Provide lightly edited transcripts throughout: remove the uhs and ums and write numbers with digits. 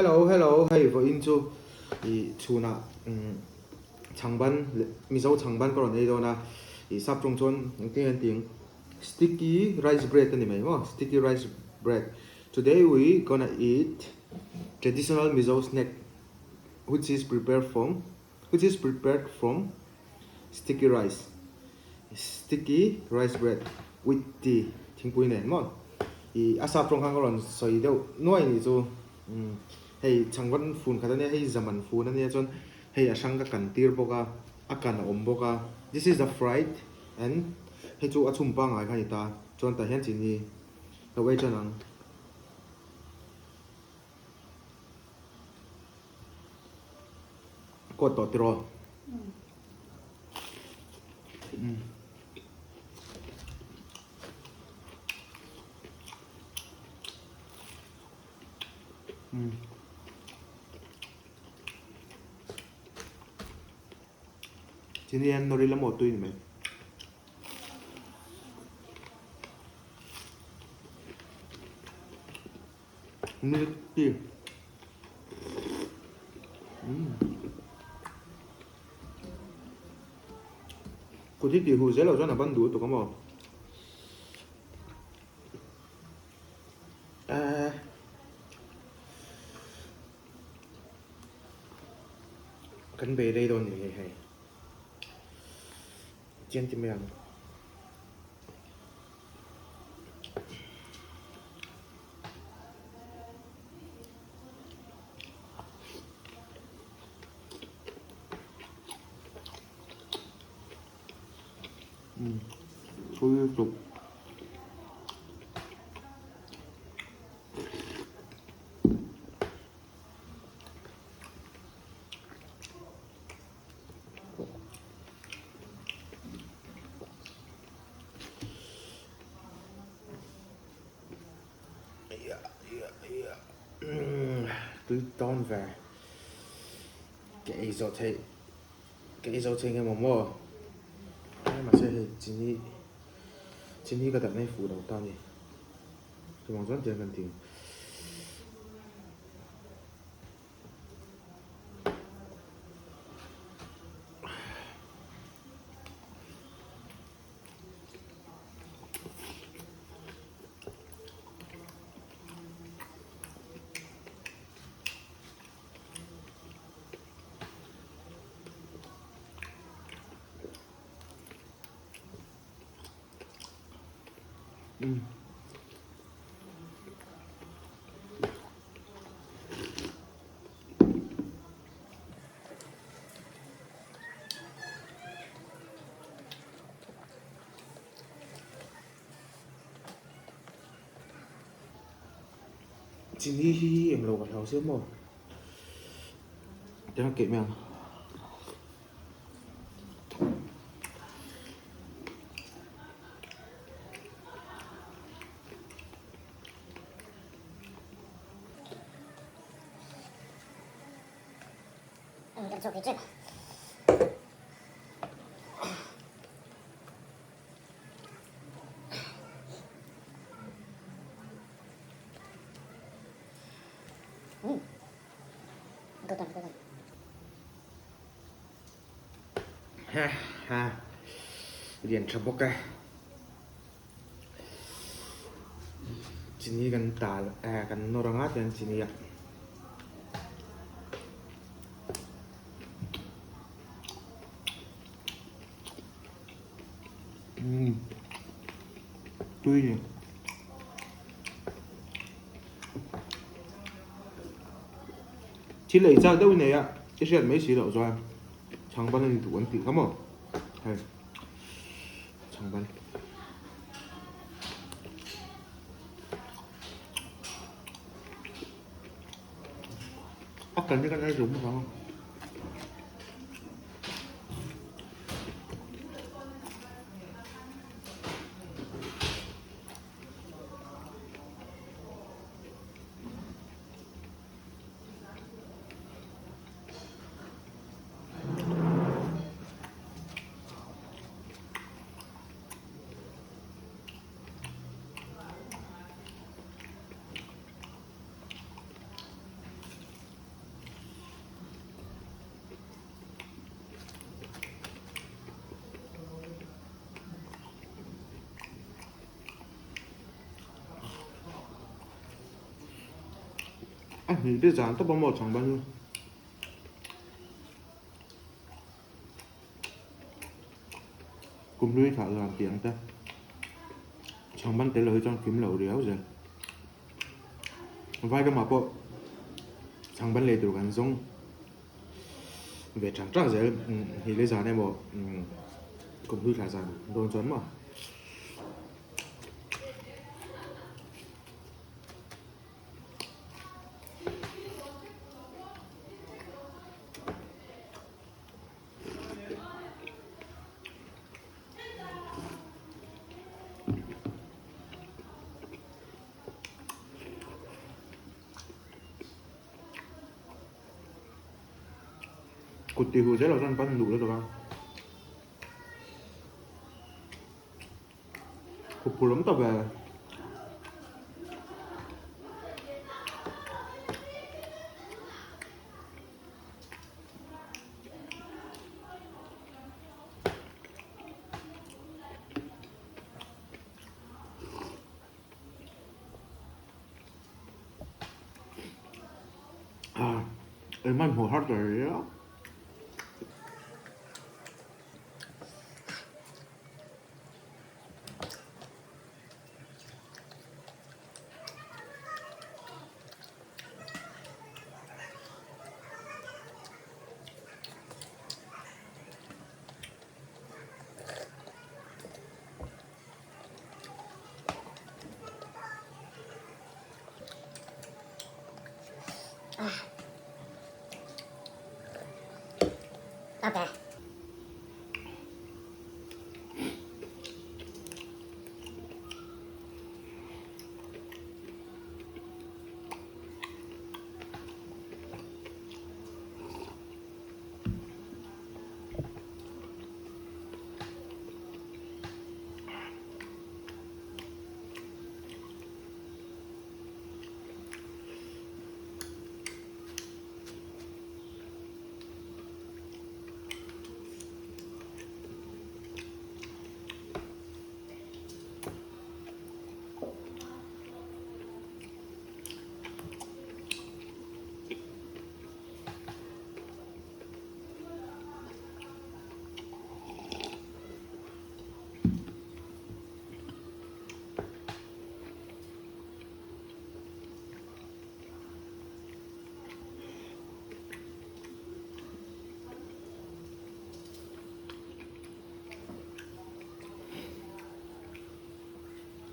Hello hello hei vawiin chu ih chhunah umm chhangban leh mizo chhangban ka rawn ei dawn a ih sap tawng chuan engtin nge an tih ang sticky rice bread a ni mai maw sticky rice bread today we gonna eat traditional mizo snack which is prepared from which is prepared from sticky rice sticky rice bread with tea thingpui nen maw ih a sap tawng khan ka rawn sawi deuh nuai nih chu umm hei chhangvan fun khat ania hei zaman fun ania chuan hei a hrang ka kan tir bawk a a kan a awm bawk a this is the fried and hei chu a chhum pangngai kha a ni ta chuan tah hian chini lo ei tan ang. Kawt tawh tiraw? Chini hian nawr ila maw tui ni mai. Milk tea. Kut hi tih huh zel loh chuan a ban duh lutuk a maw? Ehh. Kan bei rei dawn ni hei. Chian ti mai ang. Tui tuk. Tui tawn ve. Ka ei zawh theih ka ei zo thei nge maw maw. Mahse hei chini chini ka dah mai fuh lo ta a ni. Chuvang chuan tiang kan ti. Chini hi englo ka hlau sia maw tiang a keh mai ang. Ha ha lian tha bawk e chini kan tal eh kan nawr anga tiang chini ah. Umm tui ni. Thil ei chak deuh i nei a, i hriat mai si loh chuan chhangban a ni duh an tih kha maw? Hei chhangban. A kan hi kan ei duh bawk ang. A hnih te zan tawp a maw chhang ban chu. Kumhlui thlah zan tih ang te. Chhang ban tel lo hi chuan kim loh riau zel. Vai ramah pawh chhang ban lei tur kan zawng ve ṭang ṭang zel. Hnih leh zan emaw kumhlui thlah zan dawn chuan maw. Kut tih huh zel ah chuan ban duh lutuk a. Kut phur awm tak ve. À, em ăn hổ hát rồi đó.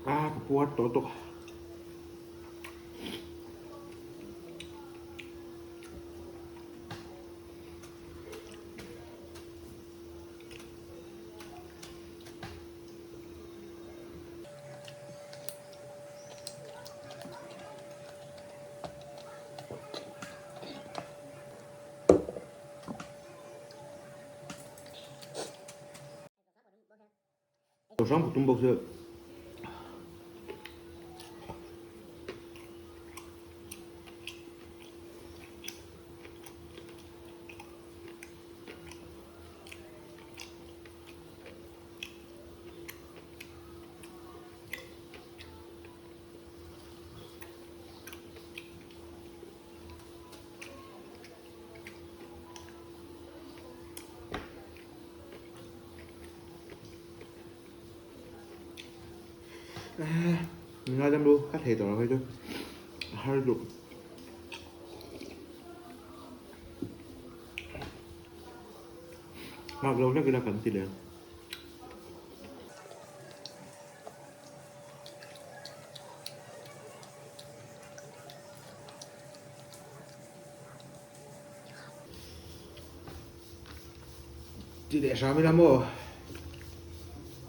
A ka puar tawh tawk. Hrang ka tum bawk sia. Min ngaidam lu ka thei tawh lo hei chu a har duh. Nghak lo hlek ila kan ti leh. Tih leh hram ila maw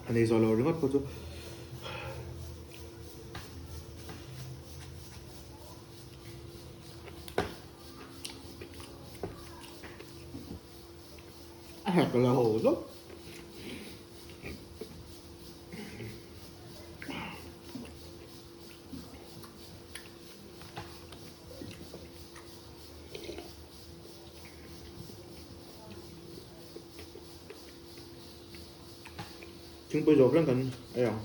a nei zawh lo ringawt pawh chu a hek lo zawk. Thingpui zawk reng kan ei ang.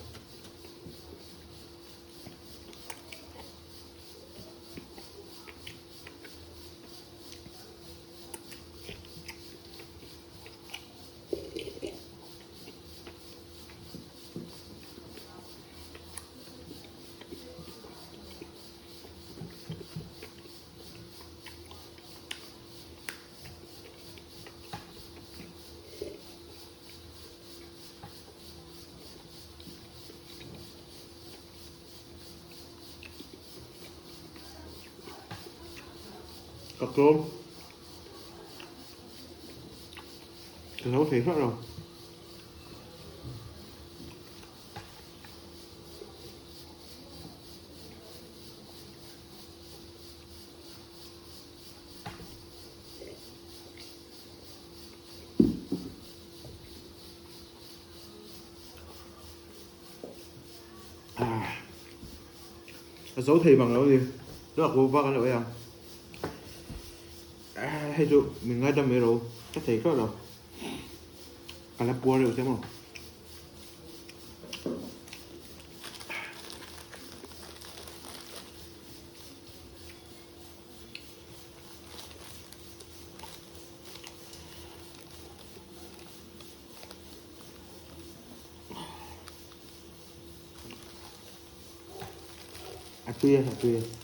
Ka tlawm. Ka zo thei hlauh lo. A zo thei bang lo ni. Chu a ku vak an lo ei ang. Hei chu min ngaidam mai ro. Ka thei hlauh lo. Ka la puar reuh che maw. A tui a, a tui a.